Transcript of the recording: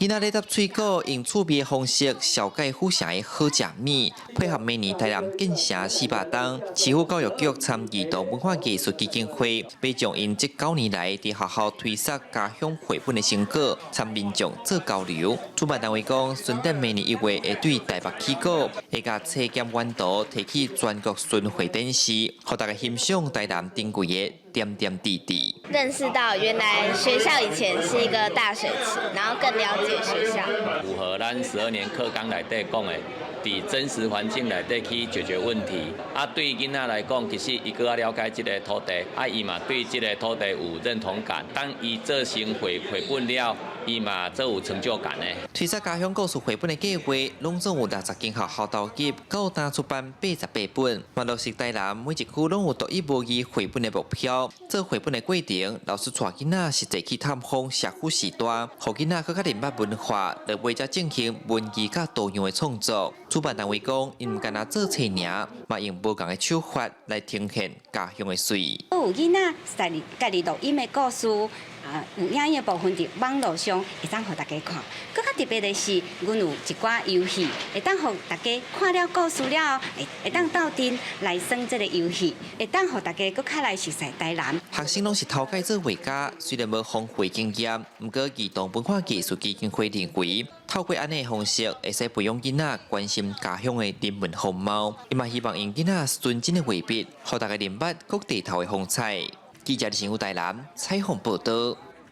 囡仔咧疊水果，用趣味的方式紹介府城的好食物，配合明年台南建城400冬，市府教育局參兒童文化藝術基金會，欲將𪜶這9年來佇學校推捒家鄉繪本的成果，參民眾做交流。主辦單位講，巡展明年1月會對台北起鼓，會共冊兼原圖提去全國巡迴展示，予大家欣賞台南珍貴的點點滴滴。認識到原來學校以前是一個大水池，然後更了解學校。符合咱12年課綱內底講的，佇真實環境內底去解決問題。啊，對囡仔來講，其實伊閣較了解這個土地，啊，伊嘛對這個土地有認同感。當伊做成繪本了，伊嘛做有成就感的。推捒家鄉故事繪本的計劃，攏總有60間學校投入，到今出版88本。嘛落實台南每一區攏有獨一無二繪本的目標。做繪本的過程，老師帶囡仔實際去探訪社區時代，予囡仔閣較認捌文化，落尾才進行文字佮圖樣的創作。主辦單位講，𪜶毋干焦做冊爾，嘛用無仝的手法來呈現家鄉的媠。有囡仔家己錄音的故事，啊，有影音的部分佇網路上會當予大家看。閣較特別的是，阮有一寡遊戲，會當予大家看了故事了後，會當鬥陣來耍這個遊戲，會當予大家閣較來熟悉台南。學生攏是頭擺做畫家，雖然無豐富經驗，毋過兒童文化藝術基金會認為，透過按呢方式，會使培養囡仔關心家鄉的人文風貌。伊嘛希望用囡仔純真的畫筆，予大家認捌各地頭的風采。記者李新武台南採訪報道。